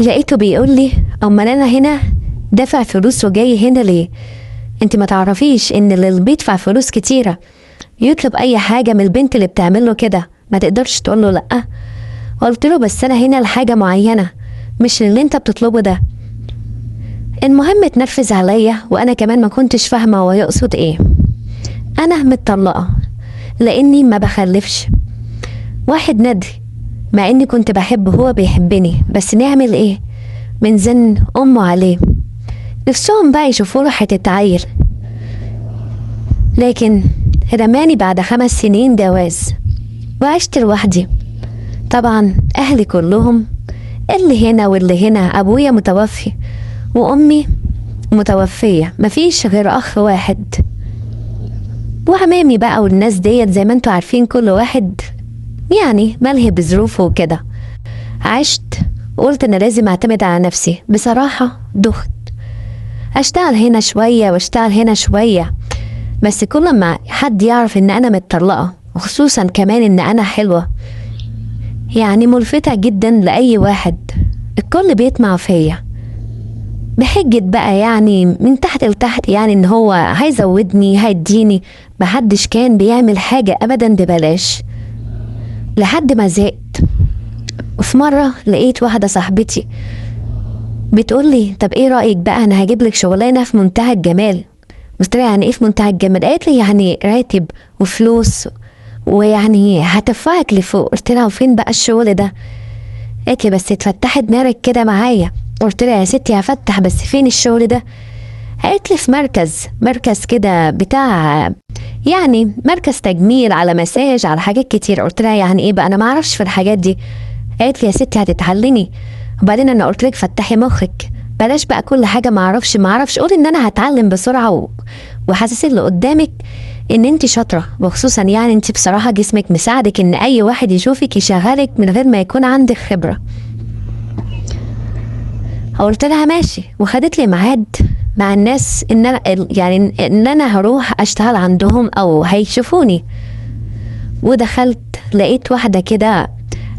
لقيته بيقول لي امال انا هنا دافع فلوس وجاي هنا ليه؟ انت ما تعرفيش ان اللي بيدفع فلوس كتيرة يطلب اي حاجة من البنت اللي بتعمله كده ما تقدرش تقول له لا. قلت له بس انا هنا لحاجة معينة مش اللي انت بتطلبه ده. المهم اتنرفز عليا، وانا كمان ما كنتش فاهمه هو يقصد ايه. انا متطلقه لاني ما بخلفش، واحد ندل مع اني كنت بحبه هو بيحبني، بس نعمل ايه من زن امه عليه، نفسهم بقى يشوفوا له حتة عيل. لكن رماني بعد 5 سنين جواز وعشت لوحدي. طبعا اهلي كلهم اللي هنا واللي هنا، ابويا متوفي وامي متوفيه، مفيش غير اخ واحد، وعمامي بقى والناس ديت زي ما انتوا عارفين كل واحد يعني ملهي بظروفه وكده. عشت وقلت انا لازم اعتمد على نفسي. بصراحة دخت، اشتغل هنا شوية واشتغل هنا شوية، بس كل ما حد يعرف ان انا متطلقه، وخصوصا كمان ان انا حلوة يعني ملفتة جدا لأي واحد، الكل بيطمع فيا بحجة بقى يعني من تحت لتحت، يعني ان هو هيزودني هيديني. محدش كان بيعمل حاجة ابدا ببلاش، لحد ما زهقت. وفي مرة لقيت واحدة صاحبتي بتقولي طب ايه رأيك بقى انا هجيب لك شغلانة في منتهى الجمال. قلت لها يعني ايه في منتهى الجمال؟ قالت لي يعني راتب وفلوس ويعني هترفعك لفوق. قلت لها وفين بقى الشغل ده؟ قالت لي بس اتفتحي دماغك كده معايا. قلت لها يا ستي هفتح، بس فين الشغل ده؟ قالت لي في مركز كده بتاع يعني مركز تجميل على مساج على حاجات كتير. قلت لها يعني ايه بقى، انا ما اعرفش في الحاجات دي. قالت لي يا ستي هتتعلمي، وبعدين انا قلت لك فتحي مخك، بلاش بقى كل حاجة ما اعرفش ما اعرفش، قولي ان انا هتعلم بسرعة وحاسس اللي قدامك ان انت شاطرة، وخصوصا يعني انت بصراحة جسمك مساعدك ان اي واحد يشوفك يشغلك من غير ما يكون عندك خبره. قلت لها ماشي، وخدت لي ميعاد مع الناس ان انا يعني ان انا هروح اشتغل عندهم او هيشوفوني. ودخلت لقيت واحدة كده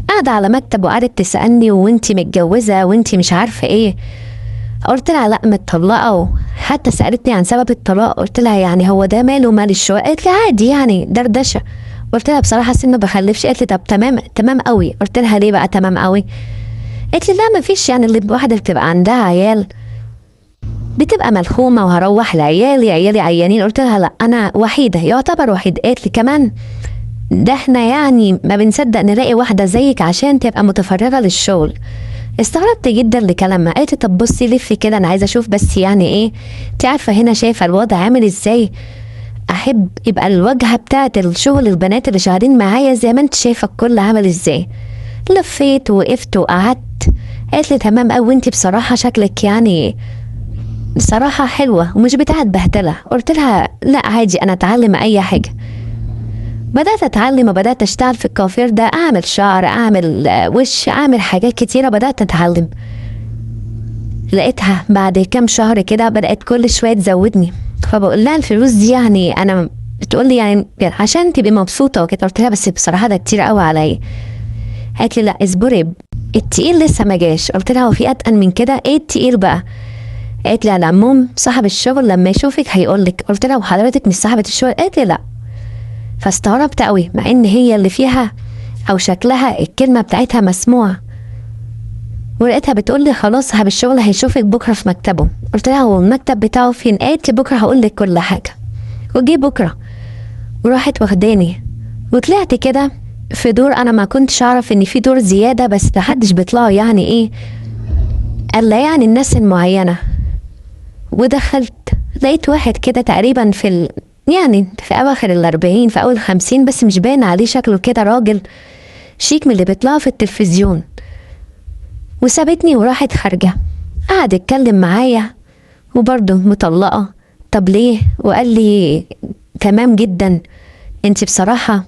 قاعدة على مكتب وقعدت تسالني وانتي متجوزة وانتي مش عارفه ايه. قلت لها لا متطلقه، حتى سالتني عن سبب الطلاق. قلت لها يعني هو ده ماله مال الشغل؟ قالت لي عادي يعني دردشة. قلت لها بصراحة سن ما بخلفش. قالت لي طب تمام تمام قوي. قلت لها ليه بقى تمام قوي؟ قالت لي لا ما فيش، يعني اللي واحدة بتبقى عندها عيال بتبقى ملخومه وهروح لعيالي عيالي عيانين. قلت لها لا انا وحيده، يعتبر وحيد. قالت لي كمان ده احنا يعني ما بنصدق نلاقي واحدة زيك عشان تبقى متفرغه للشغل. استغربت جدا لكلامها. قالت لي طب بصي لفي كده انا عايزه اشوف بس يعني ايه، انت عارفه هنا شايفه الوضع عامل ازاي، احب يبقى الواجهة بتاعه الشغل البنات اللي شغالين معايا زي ما انت شايفه الكل عامل ازاي. لفيت وقفت وقعدت. قالت لي تمام قوي، انت بصراحة شكلك يعني بصراحة حلوة ومش بتاعت بهدله. قلت لها لا عادي انا اتعلم اي حاجة. بدأت أتعلم وبدأت أشتغل في الكوافير ده، أعمل شعر، أعمل وش، أعمل حاجات كتيرة. بدأت أتعلم. لقيتها بعد كام شهر كده بدأت كل شوية تزودني. فبقول لها الفلوس دي يعني أنا بتقول لي يعني عشان تبقي مبسوطة وكده. قلت لها بس بصراحة ده كتير قوي عليا. قالت لي لا اصبري التقيل لسه ما جاش. قلت لها هو في أتقل من كده؟ ايه التقيل بقى؟ قالت لي على العموم صاحب الشغل لما يشوفك هيقول لك. قلت لها وحضرتك مش صاحبة الشغل؟ قالت لي لا. فاستغربت قوي مع ان هي اللي فيها او شكلها الكلمة بتاعتها مسموعة. ولقيتها بتقول لي خلاص صاحب الشغل هيشوفك بكره في مكتبه. قلت لها هو المكتب بتاعه فين؟ قالت لي بكره هقول لك كل حاجة. وجي بكره وراحت واخداني وطلعت كده في دور انا ما كنتش اعرف ان في دور زيادة، بس محدش بيطلعه يعني ايه الا يعني الناس المعينة. ودخلت لقيت واحد كده تقريبا في يعني في اواخر 40 في اول 50، بس مش باين عليه شكله كده، راجل شيك من اللي بيطلعوا في التلفزيون. وسابتني وراحت خارجه. قعد يتكلم معايا وبرضه مطلقه. طب ليه؟ وقال لي تمام جدا انت بصراحة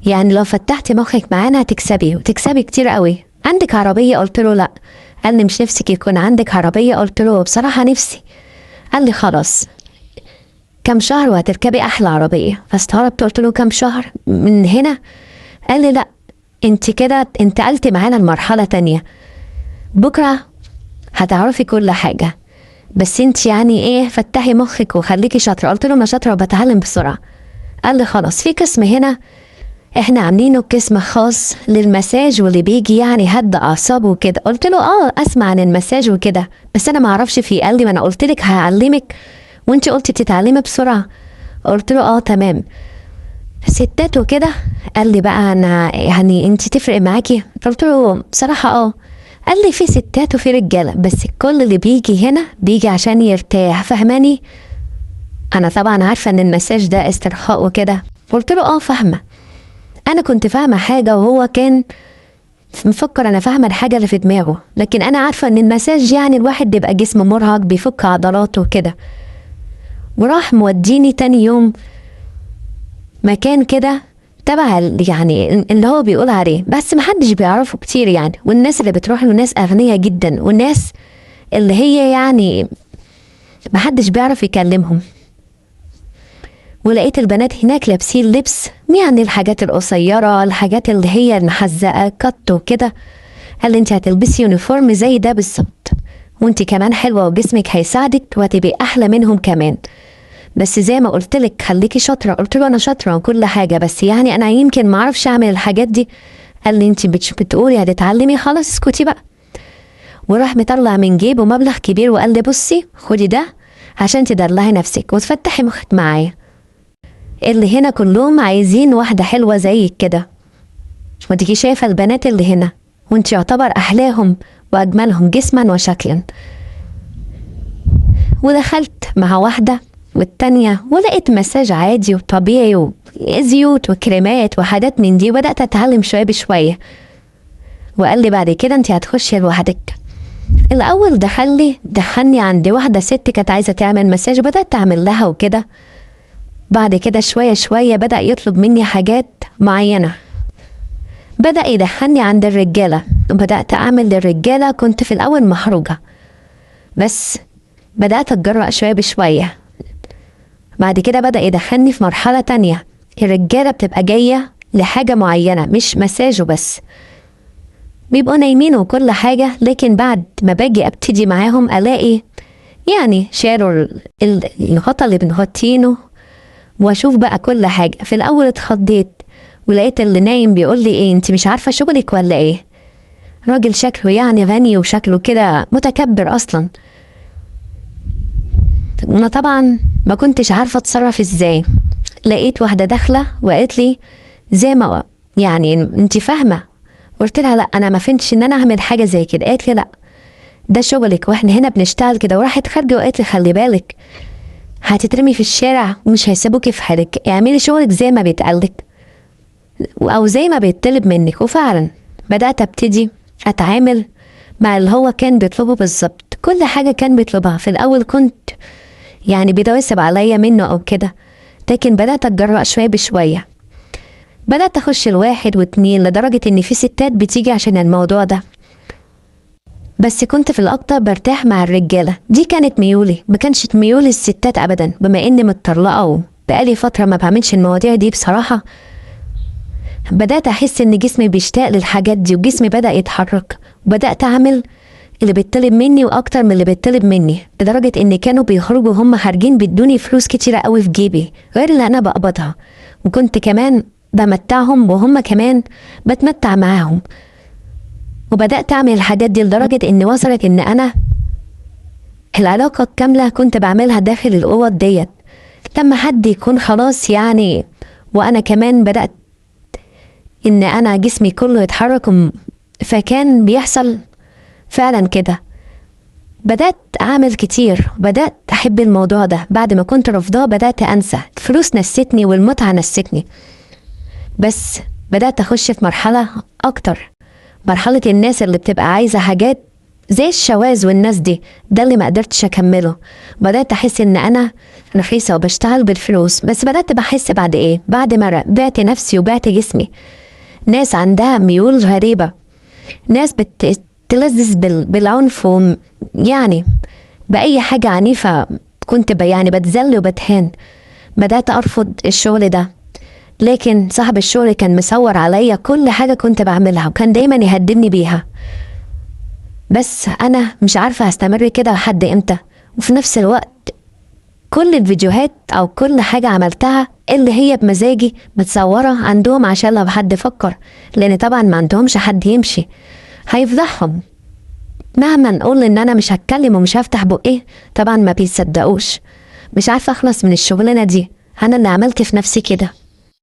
يعني لو فتحتي مخك معانا هتكسبي وتكسبي كتير قوي. عندك عربية؟ قلت له لا. قال لي مش نفسك يكون عندك عربية؟ قلت له بصراحة نفسي. قال لي خلاص كم شهر وهتركبي احلى عربية. فاستغربت قلت له كم شهر من هنا؟ قال لي لا انت كده انتقلتي معانا لمرحلة تانية. بكرة هتعرفي كل حاجة، بس انت يعني ايه فتحي مخك وخليكي شاطرة. قلت له ما شاطرة وبتعلم بسرعة. قال لي خلاص في قسم هنا احنا عاملينه قسم خاص للمساج واللي بيجي يعني هد اعصابه وكده. قلت له اسمع عن المساج وكده بس انا ما اعرفش فيه. قال لي ما انا قلت لك هعلمك وانت قلتي بتتعلمي بسرعة. قلت له تمام. ستات وكده. قال لي بقى انا يعني انت تفرق معاكي؟ قلت له بصراحة قال لي في ستات وفي رجاله، بس كل اللي بيجي هنا بيجي عشان يرتاح، فهماني؟ انا طبعا عارفه ان المساج ده استرخاء وكده. قلت له فاهمه. انا كنت فاهمه حاجة وهو كان مفكر انا فاهمه الحاجة اللي في دماغه، لكن انا عارفه ان المساج يعني الواحد بيبقى جسمه مرهق بيفك عضلاته وكده. وراح موديني تاني يوم مكان كده تبع يعني اللي هو بيقول عليه، بس محدش بيعرفه كتير يعني، والناس اللي بتروح له ناس أغنياء جدا، والناس اللي هي يعني محدش بيعرف يكلمهم. ولقيت البنات هناك لابسين لبس يعني الحاجات القصيرة، الحاجات اللي هي المحزقة cut وكده. قال لي انت هتلبسي uniform زي ده بالظبط، وانت كمان حلوة وجسمك هيساعدك وهتبقي أحلى منهم كمان، بس زي ما قلت لك خليكي شاطرة. قلت له انا شاطرة وكل حاجة، بس يعني انا يمكن ما اعرفش اعمل الحاجات دي. قال لي انت بتقولي هتتعلمي، خلاص اسكتي بقى. وراح مطلع من جيبه مبلغ كبير وقال لي بصي خدي ده عشان تدلعي نفسك وتفتحي مخك معايا، اللي هنا كلهم عايزين واحدة حلوة زيك كده، وانتي شايفه البنات اللي هنا وانت يعتبر احلاهم واجملهم جسما وشكلا. ودخلت مع واحدة والتانية ولقيت مساج عادي وطبيعي وزيوت وكريمات وحاجات من دي، وبدأت أتعلم شوية بشوية. وقال لي بعد كده انت هتخشي لوحدك. الأول دخلني عند واحدة ست كانت عايزة تعمل مساج، وبدأت أعمل لها وكده. بعد كده شوية شوية بدأ يطلب مني حاجات معينة، بدأ يدخلني عند الرجالة وبدأت أعمل للرجالة. كنت في الأول محروجة بس بدأت أتجرأ شوية بشوية. بعد كده بدأ يدخلني في مرحلة تانية، الرجالة بتبقى جاية لحاجة معينة مش مساج وبس، بيبقوا نايمين وكل حاجة، لكن بعد ما باجي أبتدي معاهم ألاقي يعني شالوا الغطا اللي بنغطينه وأشوف بقى كل حاجة. في الأول اتخضيت ولقيت اللي نايم بيقول لي إيه أنت مش عارفة شغلك ولا إيه؟ راجل شكله يعني غني وشكله كده متكبر أصلا. وانا طبعا ما كنتش عارفه اتصرف ازاي. لقيت واحدة داخله وقالت لي زي ما يعني انت فاهمه. قلت لها لا انا ما فهمتش ان انا اعمل حاجة زي كده. قالت لي لا ده شغلك واحنا هنا بنشتغل كده. وراحت خارجه وقالت لي خلي بالك هتترمي في الشارع ومش هيسيبوكي في حالك، اعملي شغلك زي ما بيتقالك او زي ما بيطلب منك. وفعلا بدات ابتدي اتعامل مع اللي هو كان بيطلبه بالظبط، كل حاجة كان بيطلبها. في الاول كنت يعني بيتوسب عليا منه او كده، لكن بدأت اتجرأ شوية بشوية. بدأت اخش الواحد واتنين لدرجة ان في ستات بتيجي عشان الموضوع ده. بس كنت في الاكتر برتاح مع الرجالة، دي كانت ميولي، ما كانش ميولي الستات ابدا، بما اني متطلقة وبقالي فترة ما بعملش المواضيع دي بصراحة. بدأت احس ان جسمي بيشتاق للحاجات دي وجسمي بدأ يتحرك، وبدأت اعمل اللي بيطلب مني واكتر من اللي بيطلب مني، لدرجة ان كانوا بيخرجوا هم خارجين بيدوني فلوس كتيرة قوي في جيبي غير اللي انا بقبضها، وكنت كمان بمتعهم وهم كمان بتمتع معاهم. وبدأت اعمل الحاجات دي لدرجة ان وصلت ان انا العلاقة الكاملة كنت بعملها داخل الاوض ديت لما حد يكون خلاص يعني. وانا كمان بدأت ان انا جسمي كله يتحرك، فكان بيحصل فعلا كده. بدأت أعمل كتير، بدأت أحب الموضوع ده. بعد ما كنت رافضاه بدأت أنسى، الفلوس نستني والمتعة نستني. بس بدأت أخش في مرحلة أكتر، مرحلة الناس اللي بتبقى عايزة حاجات زي الشواذ والناس دي، ده اللي ما قدرتش أكمله. بدأت أحس إن أنا رخيصة وبشتغل بالفلوس. بس بدأت بحس بعد إيه؟ بعد ما بعت نفسي وبعت جسمي. ناس عندها ميول غريبة، ناس بتلذذ بالعنف يعني بأي حاجة عنيفة. كنت يعني بتذل وبتهان. بدأت أرفض الشغل ده، لكن صاحب الشغل كان مصور عليا كل حاجة كنت بعملها وكان دايما يهددني بيها. بس انا مش عارفة هستمر كده لحد امتى. وفي نفس الوقت كل الفيديوهات او كل حاجة عملتها اللي هي بمزاجي متصورة عندهم، عشان لو حد فكر، لان طبعا ما عندهمش حد يمشي هيفضحهم. مهما نقول ان انا مش هتكلم ومش هفتح بقي، طبعا ما بيصدقوش. مش عارفة اخلص من الشغلانة دي، انا اللي عملت في نفسي كده.